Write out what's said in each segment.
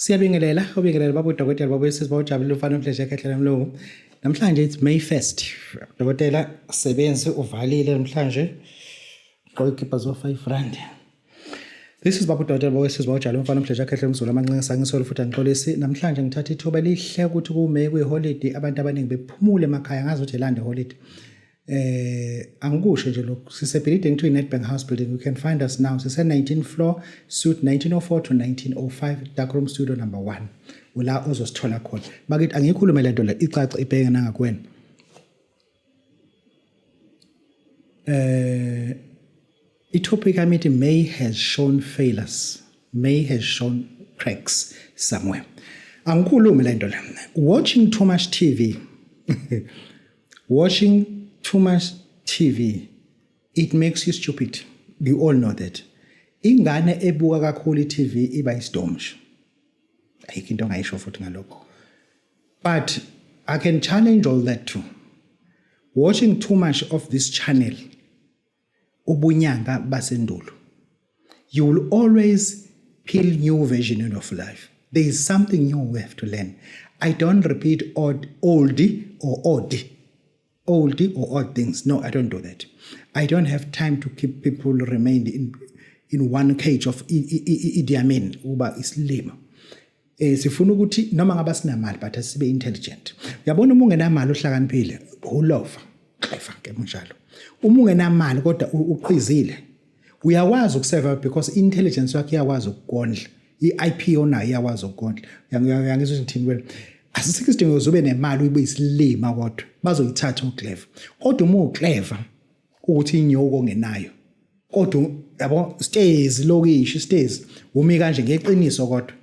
Siyabingelela, ubingelela baba udokotela baba usisi bawujabulile ufana umhleshe ekhehla lemlungu. Namhlanje it's May 1st. Dokotela sebenzi uvalile namhlanje. Gqoka ikipa zo 5 rand. This is baba udokotela baba usisi bawujabulile umfana umhleshe ekhehla lemzulu amancinci sangisolo futhi angixolisi. Namhlanje ngithatha ithuba elihle ukuthi kuMay kuyiholiday abantu abaningi bephumule emakhaya ngazi ukuthi elande holiday. Angikusho nje lokhu sisebhilidini kuthiwa i-Nedbank House building. You can find us now, sise 19 floor, suite 1904 to 1905, dark room studio number 1, ula ozosithola khona. Bakithi, angiyikhulume lento le icace ibheke nangakuwena. I-topic yami ithi May has shown failures, May has shown cracks somewhere. Angikhulume lento le. Watching too much TV, watching too much TV, it makes you stupid. You all know that. Ingane ebuka kakhulu i-TV iba isidomu nje. Ayikho into ongayisho futhi ngalokho. But I can challenge all that too. Watching too much of this channel, ubunyanga basendulo, you will always peel new version of life. There is something new we have to learn. I don't repeat odd, old or odd, old or odd things. No, I don't do that. I don't have time to keep people remain in one cage of Idi Amin, uba isilima. Sifuna ukuthi noma ngaba sinamali but asibe intelligent. Uyabona, uma ungenamali uhlakaniphile, ulova xefa ke kunjalo. Uma ungenamali kodwa uqhizile, uyakwazi ukuseva because intelligence yakho iyakwazi ukukondla, i-IP onayo iyakwazi ukukondla. Uyangizwa ukuthi ngithini wena? Asisikho isidingo ube nemali ube isilima kodwa bazoyithatha uclever. Kodwa uma uclever ukuthi inyoko ongenayo kodwa yabo stays lokishi stays umi kanje ngeqiniso, kodwa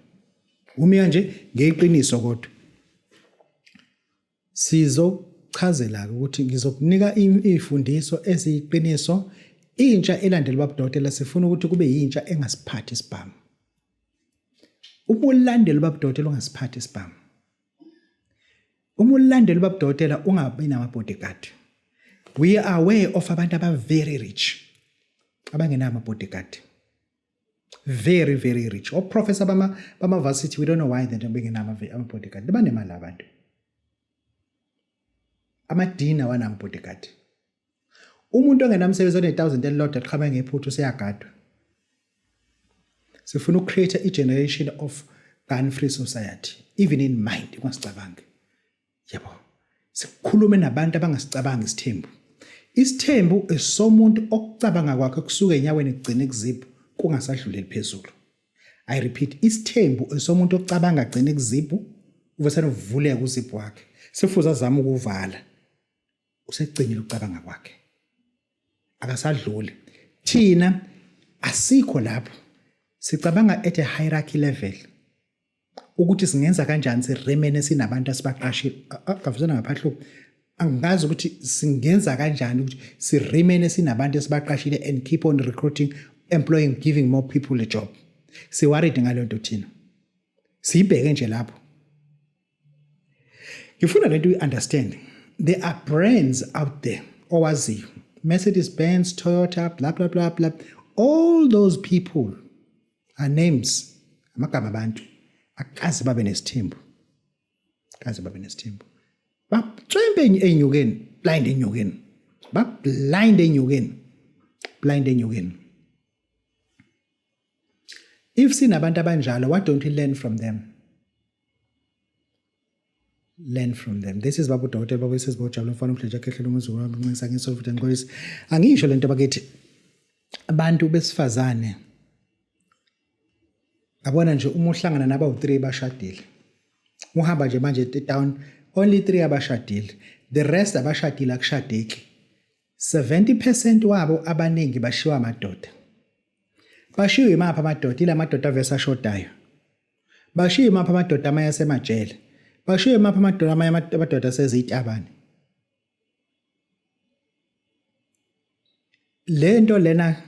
umi kanje ngeqiniso, kodwa sizochazela ukuthi ngizokunika izifundiso eziyiqiniso. Intsha elandela ubabudokotela sifuna ukuthi kube yintsha engasiphathi isibhamu. Uma ulandela ubabudokotela ungasiphathi isibhamu. Uma ulandela ubabudokotela ungabi nama-bodyguard. We are aware of abantu aba-very rich abangenawo ama-bodyguard, very very rich, oprofessor bama-varsity. We don't know why they bengenawo ama-bodyguard, banemali abantu. Amadina wanama-bodyguard. Umuntu ongenamsebenzi one-1000 elilodwa eqhamuke ngephutha useyagadwa. Sifuna ukucreate i-generation of gun free society, even in mind ungasicabangi yabo. Sikhulume nabantu abangasicabangi isithembu. Isithembu esomuntu okucabanga kwakhe kusuka enyaweni kugcine kuziphu, kungasadluleli phezulu. I repeat, isithembu esomuntu ocabanga agcine kuziphu, uvesane uvuleka uziphu wakhe, sifuze azama ukuvala, usegcinile ukucabanga kwakhe, akasadluli. Thina asikho lapho, sicabanga at a hierarchy level ukuthi singenza kanjani siremene sinabantu asibaqashile kavusana ngaphahluko. Angazi ukuthi singenza kanjani ukuthi siremene sinabantu esibaqashile and keep on recruiting, employing, giving more people a job. Siworried ngaleyo nto thina, siyibheke nje lapho. Ngifuna lento uyi-understand. There are brands out there owaziyo, Mercedes Benz, Toyota, blah blah blah blah. All those people are names, amagama abantu, akaze babe nesithembu, akaze babe nesithembu. Bacwembe enyukeni, blind enyukeni, ba blind enyukeni, blind enyukeni. If sinabantu abanjalo, why don't we learn from them? Learn from them. This is baba udokotela baba isizibojabula mfana umhleja khehlela umzukulu wami ncisa ngiso futhi ngixolisa. Angisho lento bakithi, abantu besifazane. Yabona nje, uma uhlangana naba u3 bashadile, uhamba nje manje town, only 3 abashadile, the rest abashadile, akushadeki. 70% wabo abaningi bashiwa amadoda. Bashiwe imaphi amadoda? Ila madoda avese ashodayo. Bashiwe imaphi amadoda? Amanye asemajele. Bashiwe imaphi amadoda? Amanye amadoda asezitabane. Lento lena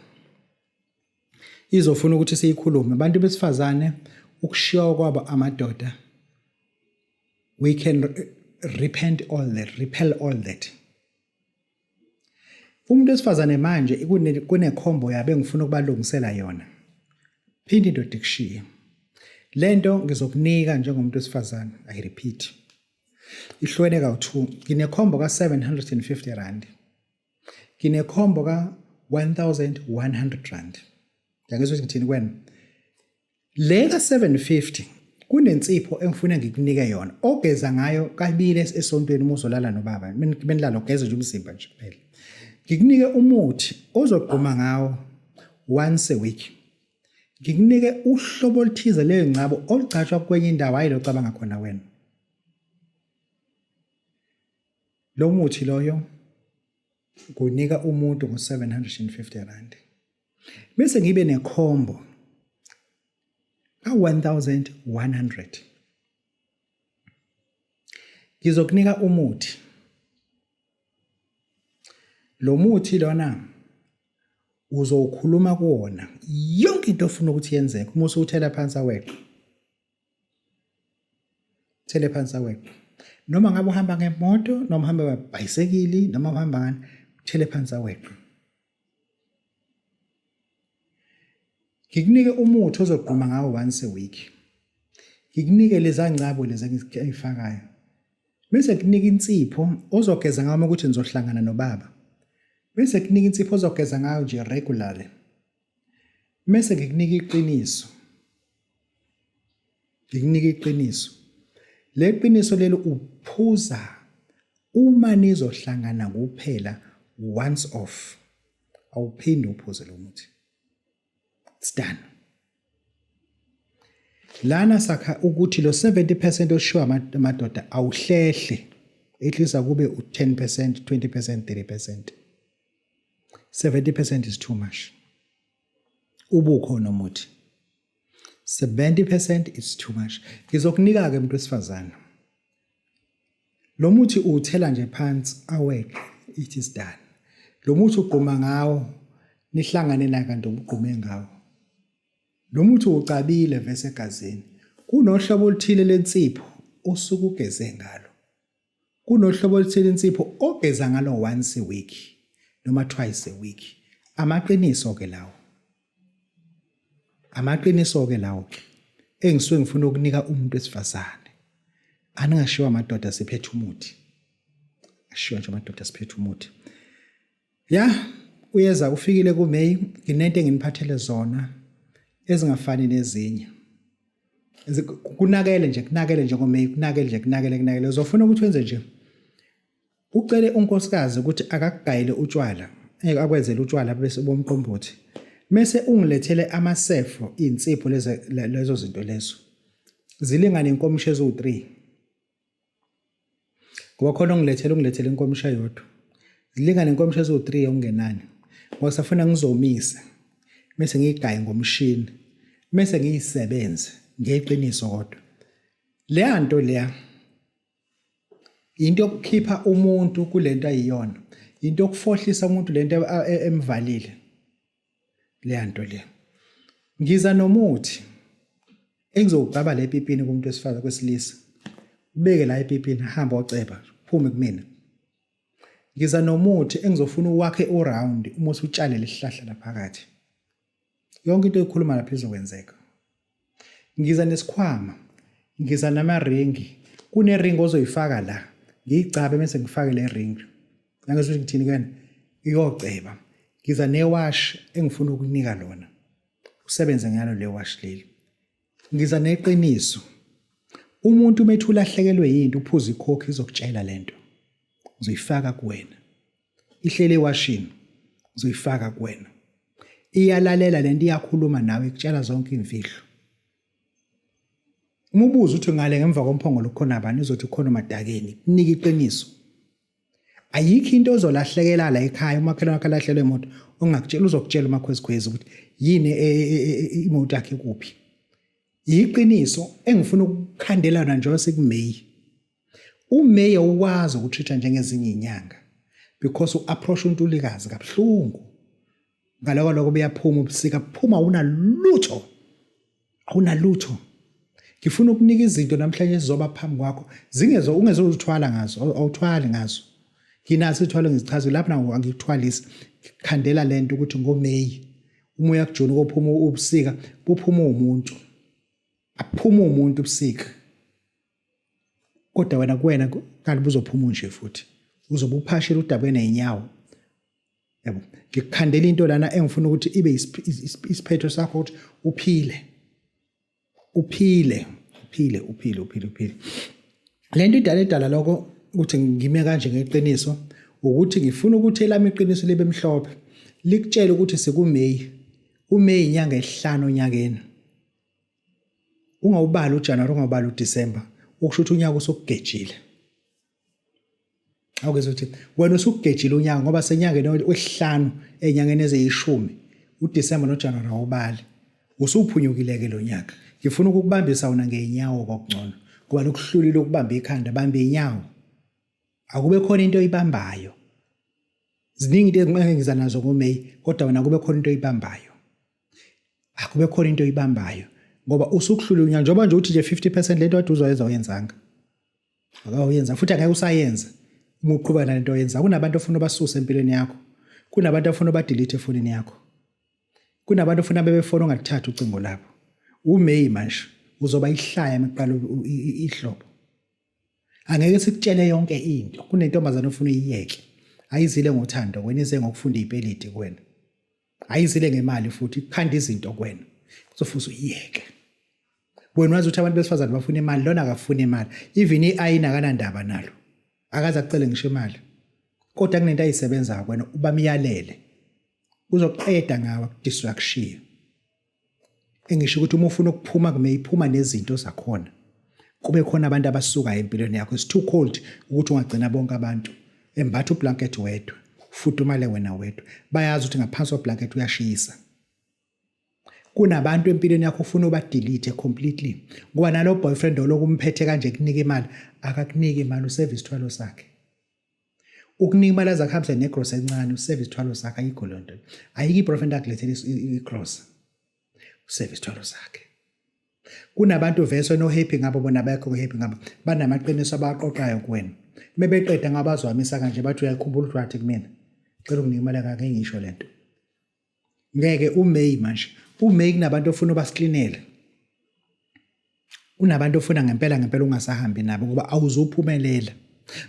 izofuna ukuthi siyikhulume. Abantu besifazane, ukushiywa kwabo amadoda, we can repent all that, repel all that. Umuntu wesifazane manje kunekhombo yabo engifuna ukubalungisela yona. Phinde indoda ikushiye. Lento ngizokunika njengomuntu wesifazane, I repeat. Ihlukene kawu-2. Nginekhombo ka-750 rand. Nginekhombo ka-1100 rand. Ngiyangizwa ukuthi ngithini kuwena. Le ka-750 kunensipho engifuna ngikunike yona ogeza ngayo kabili esontweni uma uzolala nobaba benilala ugeze nje umzimba nje kuphela. Ngikunike umuthi ozogquma ngawo once a week. Ngikunike uhlobo oluthize leyo ngcabo olugcatshwa kwenye indawo hayi locabanga khona wena. Lo muthi loyo kunika umuntu ngo-750 rand. Bese ngibe nekhombo ka-1100. Ngizokunika umuthi. Lo muthi lona uzowukhuluma kuwona yonke into ofuna ukuthi yenzeke uma usuwuthela phansi aweqe. Thele phansi aweqe. Noma ngabe uhamba ngemoto noma uhamba ngebhayisekili noma uhamba ngani thele phansi aweqe. Ngikunike umuthi ozogquma ngawo once a week. Ngikunike leza ngcabo lezi engifakayo. Bese kunika insipho ozogeza ngayo uma ukuthi nizohlangana nobaba. Bese kunika insipho ozogeza ngayo nje regularly. Mese ngikunika iqiniso. Ngikunika iqiniso. Le qiniso leli uphuza uma nizohlangana kuphela once off. Awuphinde uphuze lo muthi. It's done. Lana sakha ukuthi lo 70% oshiwa amadoda awuhlehle. At least akube u-10%, 20%, 30%. 70% is too much. Ubukhona umuthi. 70% is too much. Ngizokunika ke umuntu wesifazane. Lo muthi uwuthela nje phansi aweqe it is done. Lo muthi ugquma ngawo nihlangane naye kanti ugqume ngawo. Lo muthi uwucabile vese egazini. Kunohlobo oluthile lensipho osuke ugeze ngalo. Kunohlobo oluthile insipho ogeza ngalo once a week noma twice a week. Amaqiniso ke lawo. Amaqiniso ke lawo ke engisuke ngifuna ukunika umuntu wesifazane. Aningashiwa amadoda siphethe umuthi. Ashiwa nje amadoda siphethe umuthi. Ya, uyeza ufikile kuMay, nginento enginiphathele zona ezingafani nezinye. Kunakele nje, kunakele nje ngoMay, kunakele nje, kunakele, kunakele. Uzofuna ukuthi wenze nje. Ucele unkosikazi ukuthi akakugayele utshwala, akwenzele utshwala bese bomqombothi. Mese ungilethele amasefo, insipho lezo zinto lezo. Zilingane inkomishi eziwu-3. Ngoba khona ongilethele ungilethele inkomishi eyodwa. Zilingane inkomishi eziwu-3 okungenani. Ngoba safuna ngizomise mese ngiyigaye ngomshini mese ngiyisebenze ngeqiniso kodwa. Leya nto leya into yokukhipha umuntu kulento ayiyona. Into yokufohlisa umuntu lento emvalile. Leya nto le. Ngiza nomuthi engizowugcaba la epipini kumuntu wesifazane kwesilisa. Ubeke la epipini hamba oceba phume kumina. Ngiza nomuthi engizofuna uwakhe uround uma usutshale lesihlahla laphakathi. Yonke into oyikhuluma lapha izokwenzeka. Ngiza nesikhwama, ngiza namaringi. Kuneringi ozoyifaka la, ngiyigcabe bese ngifake le ringi. Angizwa ukuthi ngithini kuyena. Iyoceba. Ngiza newashi engifuna ukunika lona. Usebenze ngalo le washi leli. Ngiza neqiniso. Umuntu uma ethi ulahlekelwe yinto uphuza ikhokhi izokutshela lento. Ngizoyifaka kuwena. Ihlele ewashini. Ngizoyifaka kuwena. Iyalalela lento iyakhuluma nawe ikutshela zonke imfihlo. Uma ubuza uthi ngale ngemva komphongolo kukhona bani uzothi khona uMadakeni, kunika iqiniso. Ayikho into ozolahlekela la ekhaya umakhelwane wakhe alahlelwe imoto ongakutshela uzokutshela umakhwezikhwezi ukuthi yini e, e, e, imoto yakhe kuphi. Yiqiniso engifuna ukukhandelana njengoba sekuMay. UMay awukwazi ukutreat njengezinye izinyanga because u-approach uNtulikazi kabuhlungu. Ngaloko lokho buyaphuma ubusika phuma awunalutho. Awunalutho. Ngifuna ukunika izinto namhlanje ezizoba phambi kwakho zingezo ungezozithwala ngazo awuthwali ngazo. Nginaso ithwalo ngizichaze lapha nawo angikuthwalisi. Ngikhandela lento ukuthi ngoMay umoya kujuni kophuma ubusika buphuma umuntu. Aphuma umuntu ubusika. Kodwa wena kuwena kanti buzophuma nje futhi. Uzobe uphashile udabuke nezinyawo. Yabo. Ngikukhandela into lana engifuna ukuthi ibe isiphetho sakho ukuthi uphile. Uphile, uphile, uphile, uphile, uphile. Lento idala edala lokho ukuthi ngime kanje ngeqiniso ukuthi ngifuna ukuthi elami iqiniso libe mhlophe likutshele ukuthi sikuMay. UMay inyanga esihlanu onyakeni. Ungawubali uJanuary ungawubali uDecember ukusho ukuthi unyaka usukugejile. Awukezwa ukuthi wena usugejile unyaka ngoba senyangeni wesihlanu enyangeni eziyishumi uDecember noJanuary awubali. Usuphunyukile ke lo nyaka. Ngifuna ukukubambisa wona ngeenyawo kokungcono ngoba lokuhlulile ukubamba ikhanda bamba inyawo. Akube khona into oyibambayo. Ziningi into engiza nazo ngoMay kodwa wena kube khona into oyibambayo. Akube khona into oyibambayo ngoba usukuhlula unyaka njengoba nje uthi nje 50% lento kade uzoyenza uyenzanga. Akawuyenza futhi angeke usayenza uma uqhubeka nalento oyenza. Kunabantu ofuna ubasuse empilweni yakho. Kunabantu ofuna ubadelete efonini yakho. Kunabantu ofuna bebefona ongalithathi ucingo labo. UMay manje uzoba ihlaya mekuqala ihlobo. Angeke sikutshele yonke into. Kunentombazane ofuna uyiyeke. Ayizile ngothando wena ize ngokufunda ipeliti kuwena. Ayizile ngemali futhi ikhanda izinto kuwena. Kuzofuza uyiyeke. Wena wazi ukuthi abantu besifazane bafuna imali, lona akafuni imali. Even i-ayini akanandaba nalo. Akaze akucele ngisho imali. Kodwa kunento ayisebenzayo kuwena ubamyalele. Uzoqeda ngawe akudistraction. Engisho ukuthi uma ufuna ukuphuma kume iphuma nezinto zakhona. Kube khona abantu abasukayo empilweni yakho. It's too cold ukuthi ungagcina bonke abantu. Embatha ublanket wedwa. Ufudumale wena wedwa. Bayazi ukuthi ngaphansi kweblanket uyashisa. Kunabantu empilweni yakho ufuna ubadelete completely. Ngoba nalo boyfriend olokumphethe kanje kunika imali, akakuniki imali usave isithwalo sakhe. Ukunika imali aze akuhambise negrosa encane usave isithwalo sakhe ayikho leyo nto. Ayikho i-boyfriend akulethela igrosa. Usave isithwalo sakhe. Kunabantu vese no happy ngabo bona abekho happy ngabo banamaqiniso abaqoqayo kuwena. Mebeqeda ngabazwamisa kanje bathi uyakhumbula ukuthi wathi kumina. Cela unginike imali akake ngisho lento. Ngeke uMay manje. UMay kunabantu ofuna ubasiklinele. Kunabantu ofuna ngempela ngempela ungasahambi nabo ngoba awuzuphumelela.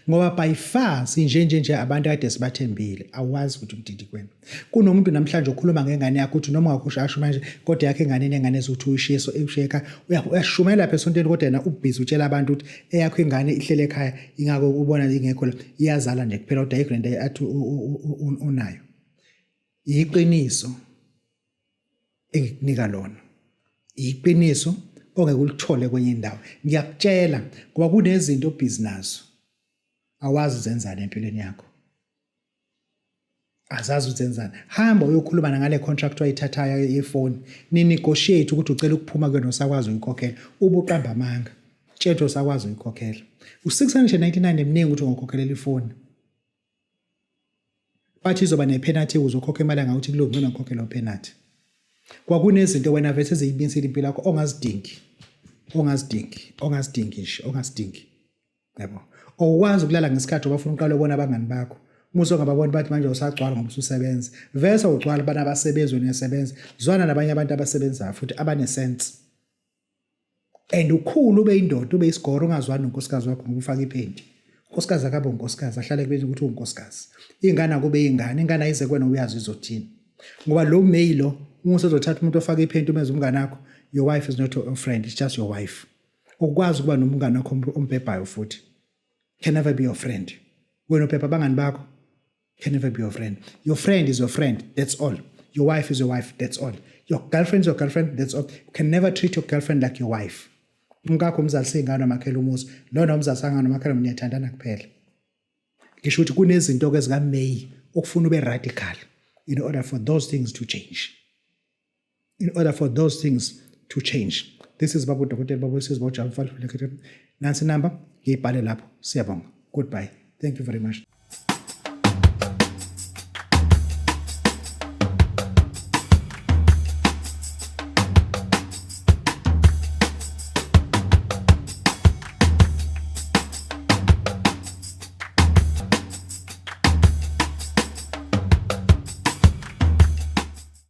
Ngoba by far sinje nje nje abantu kade sibathembile awazi ukuthi umdidi kwena. Kunomuntu namhlanje okhuluma ngengane yakho uthi noma ungakusho manje kodwa yakhe ingane inengane ezothi uyishiye so eyishiye ekhaya uyashumela lapha esontweni kodwa yena ubhizi utshela abantu ukuthi eyakho ingane ihlele ekhaya ingakho ubona ingekho la iyazala nje kuphela kodwa ayikho lento athi unayo. Iqiniso engikunika lona. Iqiniso ongeke ulithole kwenye indawo. Ngiyakutshela ngoba kunezinto obhizi nazo. Awazi uzenzani empilweni yakho. Azazi uzenzani. Hamba uyokhuluma ngale contract oyithathayo yefoni. Ni negotiate ukuthi ucela ukuphuma kuyona usakwazi uyikhokhela. Ubuqamba amanga. Tshetho usakwazi uyikhokhela. U699 emningi ukuthi ungakhokhelela ifoni. Bathi izoba nepenalty uzokhokha imali angawuthi kulungi ngcono ngikhokhe lo penalty. Kwakunezinto wena vese eziyibinsile impilo yakho ongazidingi. Ongazidingi, ongazidingi nje, ongazidingi. Yabo. Awukwazi ukulala ngesikhathi ubafuna uqala ubona abangani bakho. Uma usongababoni bathi manje usagcwala ngoba ususebenza. Vese ugcwala bana abasebenzi wena uyasebenza. Zwana nabanye abantu abasebenzayo futhi abanesense. And ukhulu ube indoda ube isigoro ungazwani nonkosikazi wakho ngoba ufaka iphenti. Unkosikazi akabe unkosikazi ahlale kubeni ukuthi unkosikazi. Ingane akube ingane, ingane ayize kuwena uyazi izothini. Ngoba lo May lo uma usezothatha umuntu ofaka iphenti umenze umngane wakho, your wife is not your friend, it's just your wife. Ukwazi ukuba nomngane wakho ombhebhayo futhi. Can never be your friend. Wena ubhebha abangani bakho. Can never be your friend. Your friend is your friend, that's all. Your wife is your wife, that's all. Your girlfriend is your girlfriend, that's all. You can never treat your girlfriend like your wife. Umkakho umzalise ingane umakhela umuzi, lona umzalisanga nomakhela niyathandana kuphela. Ngisho ukuthi kunezinto ke zika May okufuna ube radical in order for those things to change. In order for those things to change. This is Babu Dokotela Babu Sizwe Bawujabu Nansi number ngiyibhale lapho. Siyabonga. Goodbye. Thank you very much.